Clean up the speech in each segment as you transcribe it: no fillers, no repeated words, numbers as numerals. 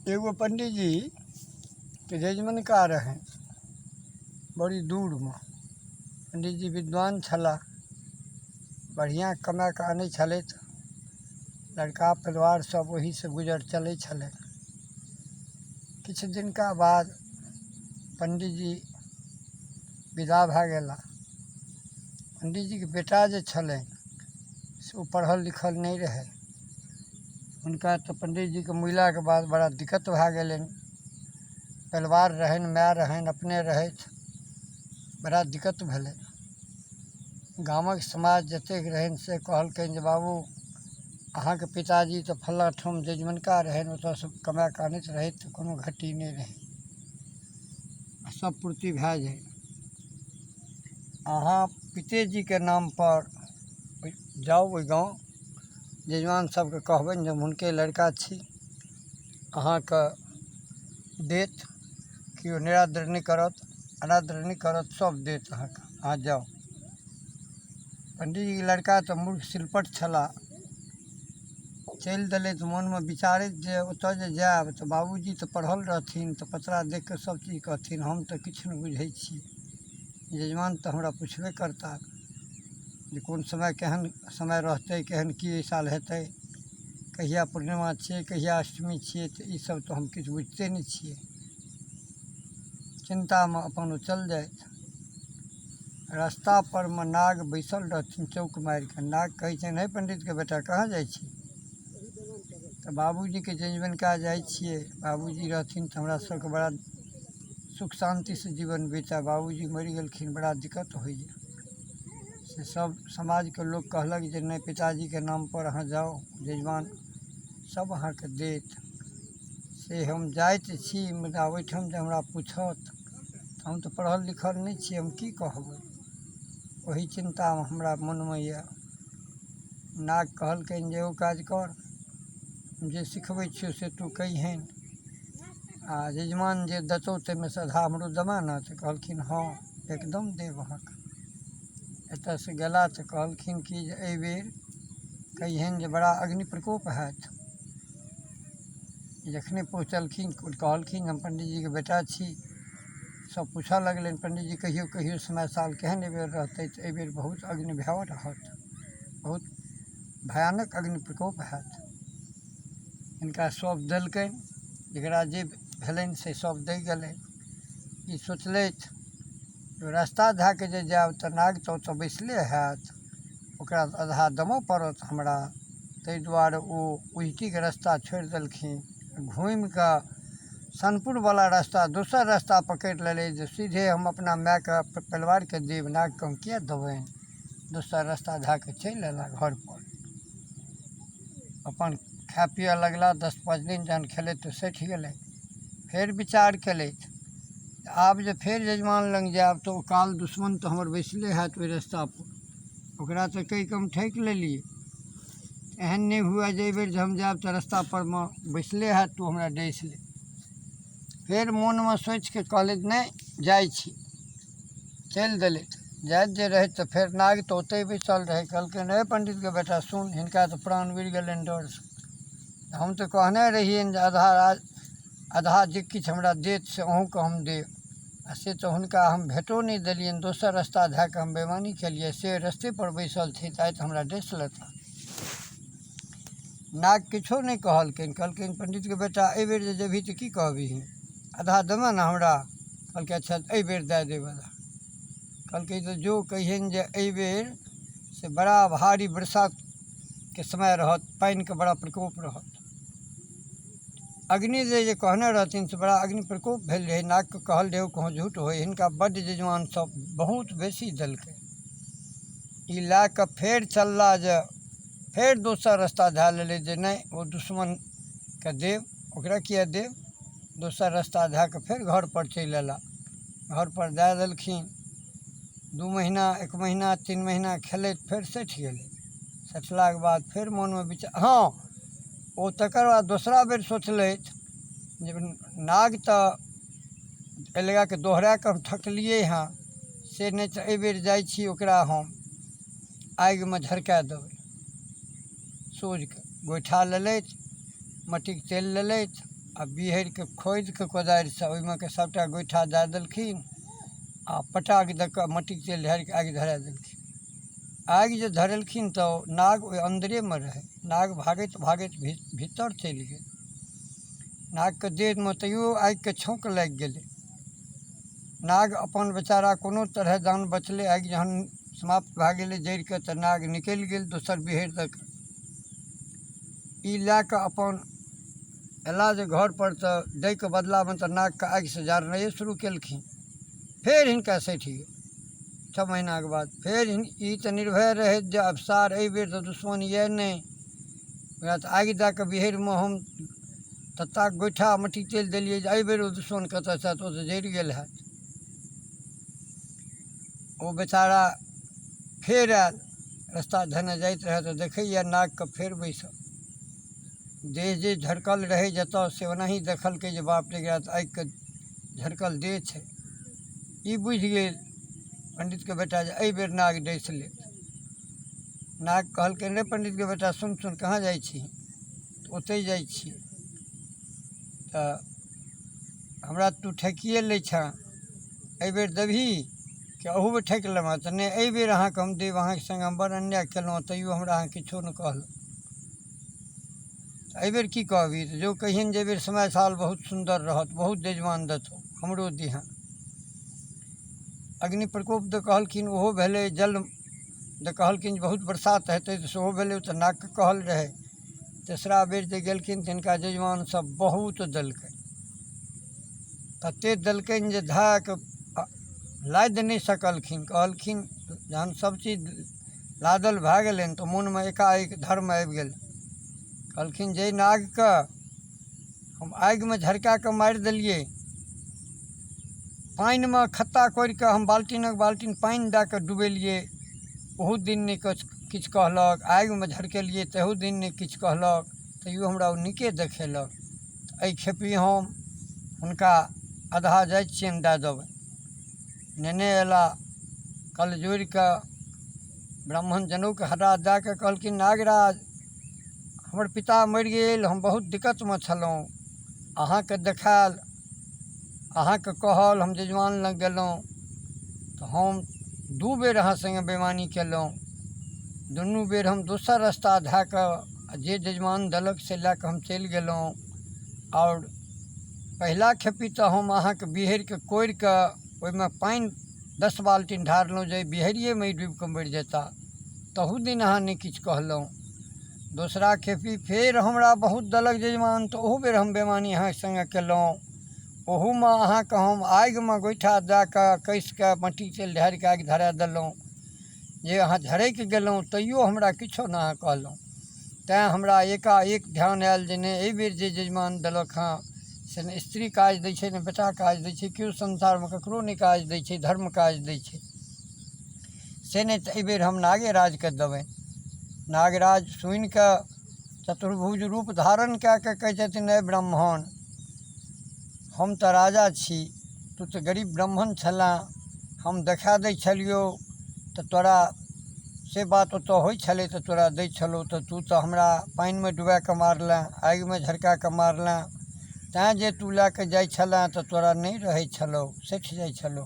एगो पंडीजीके जजमनका रहनि बड़ी दूरमे। पंडीजी विद्वान छलाह, बढ़िआँ कमाए कऽ आनै छलथि। लड़का परिवार सब ओहीसँ गुजर चलै छलै। किछु दिनका बाद पंडीजी विदा भए गेला। पंडीजीके बेटा जे छलनि से ओ पढ़ल लिखल नहि रहै। हुनका तऽ पंडीजीके मुइलाके बाद बड़ा दिक्कत भए गेलनि। परिवार रहनि, माय रहनि, अपने रहथि, बड़ा दिक्कत भेलै। गामक समाज जतेक रहनि से कहलकनि जे बाबू, अहाँके पिताजी तऽ फल्लाँ ठाम जजमनका रहनि, ओतऽसँ कमाए कऽ आनैत रहथि, कोनो घटी नहि रहै आ सब पूर्ति भए जाइ। अहाँ पितेजीके नामपर जाउ ओहि गाँव, यजमान सबके कहबनि जे हम हुनके लड़का छी, अहाँके देत, केओ निरादर नहि करत, अनादर नहि करत, सब देत अहाँके, अहाँ जाउ। पंडीजीके लड़का तऽ मूर्ख सिलपट छलाह। चलि देलथि मोनमे विचारैत जे ओतऽ जे जायब तऽ बाबूजी तऽ पढ़ल रहथिन, तऽ पतरा देखि कऽ सब चीज कहथिन, हम तऽ किछु नहि बुझै छी, यजमान तऽ हमरा पुछबे करता जे कोन समय केहन समय रहतै, केहन की एहि साल हेतै, कहिया पूर्णिमा छियै, कहिया अष्टमी छियै, तऽ ई सब तऽ हम किछु बुझिते नहि छियै। चिन्तामे अपन ओ चल जाथि। रास्ता पर मे नाग बैसल रहथिन चौक मारि कऽ। नाग कहै छनि, हे पंडितके बेटा, कहाँ जाइ छी? तऽ बाबूजीके जजमनका जाइ छियै, बाबूजी रहथिन तऽ हमरा सबके बड़ा सुख शान्तिसँ जीवन बीतए, बाबूजी मरि गेलखिन, बड़ा दिक्कत होइए। से सब समाजके लोक कहलक जे नहि, पिताजीके नामपर अहाँ जाउ, यजमान सब अहाँके देत। से हम जाइत छी, मुदा ओहिठाम जे हमरा पूछत, हम तऽ पढ़ल लिखल नहि छी, हम की कहबै? ओहि चिन्तामे हमरा मोनमे यऽ। नाग कहलकनि जे एगो काज कर, जे सिखबै छियौ से तू कहिहनि आ यजमान जे देतौ ताहिमे से आधा हमरो देबऽ ने? तऽ कहलखिन, हँ, एकदम देब अहाँके। एतऽसँ गेला तऽ कहलखिन कि जे एहिबेर कहिहनि जे बड़ा अग्नि प्रकोप हैत। जखने पहुँचलखिन, कहलखिन, हम पंडीजीके बेटा छी। सब पूछऽ लगलनि, पंडीजी कहियौ कहियौ, समय साल केहन एहिबेर रहतै? तऽ एहिबेर बहुत अग्नि भयावह रहत, बहुत भयानक अग्नि प्रकोप हैत। हिनका सब देलकनि, जकरा जे भेलनि से सब दै गेलनि। ई सोचलथि, रास्ता धए कऽ जे जायब तऽ नाग तऽ ओतऽ बैसले हैत, ओकरा आधा देबऽ पड़त हमरा। ताहि दुआरे ओ उल्टीके रास्ता छोड़ि देलखिन, घुमि कऽ सनपुरवला रास्ता, दोसर रास्ता पकड़ि लेलथि जे सीधे हम अपना मायके परिवारके देब, नागके हम किएक देबनि? दोसर रास्ता धए कऽ चलि अयला घरपर। अपन खाय पियऽ लगला। 10-5 दिन जहन खेलथि तऽ सठि गेलै। फेर विचार केलथि, आब जे फेर यजमान लग जायब तऽ ओ काल दुश्मन तऽ हमर बैसले हैत ओहि रस्तापर, ओकरा तऽ कहि कऽ हम ठकि लेलियै। एहन नहि हुए जे एहिबेर जे हम जायब तऽ रस्तापर मे बैसले हैत तऽ ओ हमरा डसि लेत। फेर मोनमे सोचि कऽ कहलथि, नहि जाइ छी। चलि देलथि। जाइत जे रहथि तऽ फेर नाग तऽ ओतहि बैसल रहै। कहलकै, हे पंडितके बेटा, सुन, हिनका तऽ प्राण उड़ि गेलनि डरसँ। हम तऽ कहने रहियनि जे आधा राज, आधा जे किछु हमरा देत से अहूँके हम देब आ से तऽ हुनका हम भेटो नहि देलियनि, दोसर रस्ता धए कऽ हम बेमानी केलियै, से रस्तेपर बैसल छै तऽ आइ तऽ हमरा डसि लेता। नाग किछो नहि कहलकनि। कहलकनि, पंडितके बेटा, एहिबेर जे जेबही तऽ की कहबही? आधा देबऽ ने हमरा? कहलकै, अच्छा, एहिबेर दए देब आधा। कहलकै, तऽ जो कहियनि जे एहिबेर से बड़ा भारी बरसातके समय रहत, पानिके बड़ा प्रकोप रहत। अग्निदेव जे कहने रहथिन से बड़ा अग्नि प्रकोप भेल रहै। नागके कहल रहै ओ कहूँ झूठ होइ। हिनका बड्ड यजमान सब बहुत बेसी देलकै। ई लए कऽ फेर चलला जे फेर दोसर रस्ता धए लेलै जे नहि, ओ दुश्मनके देब, ओकरा किए देब? दोसर रस्ता धए कऽ फेर घरपर चलि अयला। घरपर दए देलखिन। 2 महीना, एक महीना, 3 महीना खेलैत फेर सठि गेलै। सठलाके बाद फेर मोनमे विचार, हँ, ओ तकर बाद दोसरा बेर सोचलथि जे नाग तऽ एहि लगा कऽ दोहरा कऽ हम ठकलियै हँ, से नहि तऽ एहिबेर जाइ छी, ओकरा हम आगिमे झरका देबै सोझके। गोइठा लेलथि, मट्टीके तेल लेलथि, आ बीहरिके खोदिके कोदारिसँ ओहिमे के सभटा गोइठा दए देलखिन आ पटाक दऽ कऽ मट्टीके तेल ढारि कऽ आगि धरा देलखिन। आगि जे धरेलखिन तऽ नाग ओहि अन्दरेमे रहै। नाग भागैत भागैत भीतर चलि गेल। नागके देहमे तैयो आगिके छौंक लागि गेलै। नाग अपन बेचारा कोनो तरहे जान बचलै। आगि जहन समाप्त भए गेलै जरि कऽ तऽ नाग निकलि गेल दोसर बीहरि दऽ कऽ। ई लए कऽ अपन अयला जे घरपर तऽ दैके बदलामे तऽ नागके आगिसँ जारनाइए शुरू केलखिन। फेर हिनका सठि गेल। 6 महीनाके बाद फेर ई तऽ निर्भय रहथि जे आब सार एहिबेर तऽ दुश्मन यऽ नहि, ओकरा तऽ आगि दए कऽ बिहरिमे हम तत्ता गोइठा मट्टी तेल देलियै जे एहिबेर ओ दुश्मन कतऽसँ आयत, ओ तऽ जरि गेल हैत। ओ बेचारा फेर आयल, रस्ता धेने जाइत रहए तऽ देखैए नागके फेर बैसल। देह जे झरकल रहै जतऽ से ओनाही देखलकै जे बाप रे एकरा तऽ आगिके झरकल देह छै। ई बुझि गेल पण्डितके बेटा जे एहि बेर नाग डसि लेत। नाग कहलकै रे पण्डितके बेटा सुन सुन कहाँ जाइ छी? तऽ ओतहि जाइ छी। तऽ हमरा तू ठकिए लै छेँ, एहिबेर देबही कि अहू बेर ठकि लेबह? तऽ नहि, एहिबेर अहाँके हम देब, अहाँके सङ्गे हम बड़ अन्याय केलहुँ तैओ हमरा अहाँ किछो नहि कहलहुँ। तऽ एहिबेर की कहबही? तऽ जो कहियनि जे एहिबेर समय साल बहुत सुन्दर रहत, बहुत जजमान देतौ, हमरो दिहेँ। अग्नि प्रकोप दऽ कहलखिन ओहो भेलै, जल दऽ कहलखिन जे बहुत बरसात हेतै तऽ सेहो भेलै। ओ तऽ नागके कहल रहै। तेसरा बेर जे गेलखिन तऽ हिनका जजमान सब बहुत देलकनि, ततेक देलकनि जे धए कऽ लादि नहि सकलखिन। कहलखिन जहन सभचीज लादल भए गेलनि तऽ मोनमे एकाएक धर्म आबि गेलनि। कहलखिन जाहि नागके हम आगिमे झरका कऽ मारि देलियै, पानिमे खत्ता कोरि कऽ हम बाल्टीनक बाल्टीन पानि दए कऽ डुबेलियै, ओहू दिन नहि किछु कहलक, आगिमे झरकेलियै तहू दिन नहि किछु कहलक, तैयो हमरा ओ नीके देखेलक। एहि खेपी हम हुनका आधा जाइ छियनि दए देबनि। नेने अयला कल जोड़ि कऽ ब्राह्मण जनउके हटा दए कऽ कहलखिन नागराज हमर पिता मरि गेल, हम बहुत दिक्कतमे छलहुँ, अहाँके देखायल, अहाँके कहल, हम जजमान लग गेलहुँ तऽ हम 2 बेर अहाँ सङ्गे बेइमानी केलहुँ, दुनू बेर हम दोसर रस्ता धए कऽ आ जे जजमान देलक से लए कऽ हम चलि गेलहुँ। आओर पहिला खेपी तऽ हम अहाँके बिहरिके कोरिके ओहिमे पानि 10 बाल्टीन ढारलहुँ जे बिहरिएमे ई डूबिकऽ मरि जेता, तहू दिन अहाँ नहि किछु कहलहुँ। दोसरा खेपी फेर हमरा बहुत देलक जजमान तऽ ओहू बेर हम बेइमानी अहाँके सङ्गे केलहुँ, ओहूमे अहाँके हम आगिमे गोइठा दए कऽ कसि कऽ मट्टी तेल ढारि कऽ आगि धरा देलहुँ जे अहाँ झरकि गेलहुँ, तैयो हमरा किछो नहि अहाँ कहलहुँ। तैँ हमरा एकाएक ध्यान आयल जे नहि एहिबेर जे जजमान देलक हँ से नहि स्त्री काज दै छै, नहि बेटा काज दै छै, केओ संसारमे ककरो नहि काज दै छै, धर्म काज दै छै, से नहि तऽ एहिबेर हम नागे राजके देबनि। नागराज सुनिकऽ चतुर्भुज रूप धारण कए कऽ कहै छथिन हे ब्राह्मण, हम तऽ राजा छी, तू तऽ गरीब ब्राह्मण छलऽ, हम देखा दै छलियौ तऽ तोरा से बात ओतऽ होइ छलै तऽ तोरा दै छलहुँ, तऽ तू तऽ हमरा पानिमे डुबाकऽ मारलेँ, आगिमे झरका कऽ मारलेँ, तैँ जे तू लए कऽ जाइ छलऽ तऽ तोरा नहि रहै छलौ, सठि जाइ छलौ,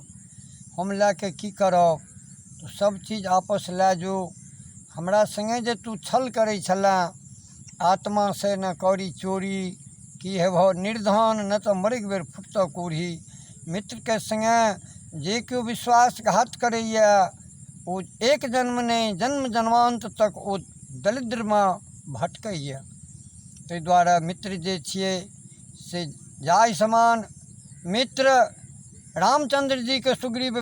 हम लए कऽ की करब, तू सब चीज आपस लए जो। हमरा सङ्गे जे तू छल करै छलऽ, आत्मा से न करी चोरी, की हेबह निर्धन न तऽ मरैके बेर फुटतऽ कोढ़ी। मित्रके सङ्गे जे केओ विश्वासघात करैए ओ एक जन्म नहि जन्म जन्मान्त तक ओ दरिद्रमे भटकैए। ताहि दुआरे मित्र जे छियै से जाहि समान मित्र रामचन्द्र जीके सुग्रीव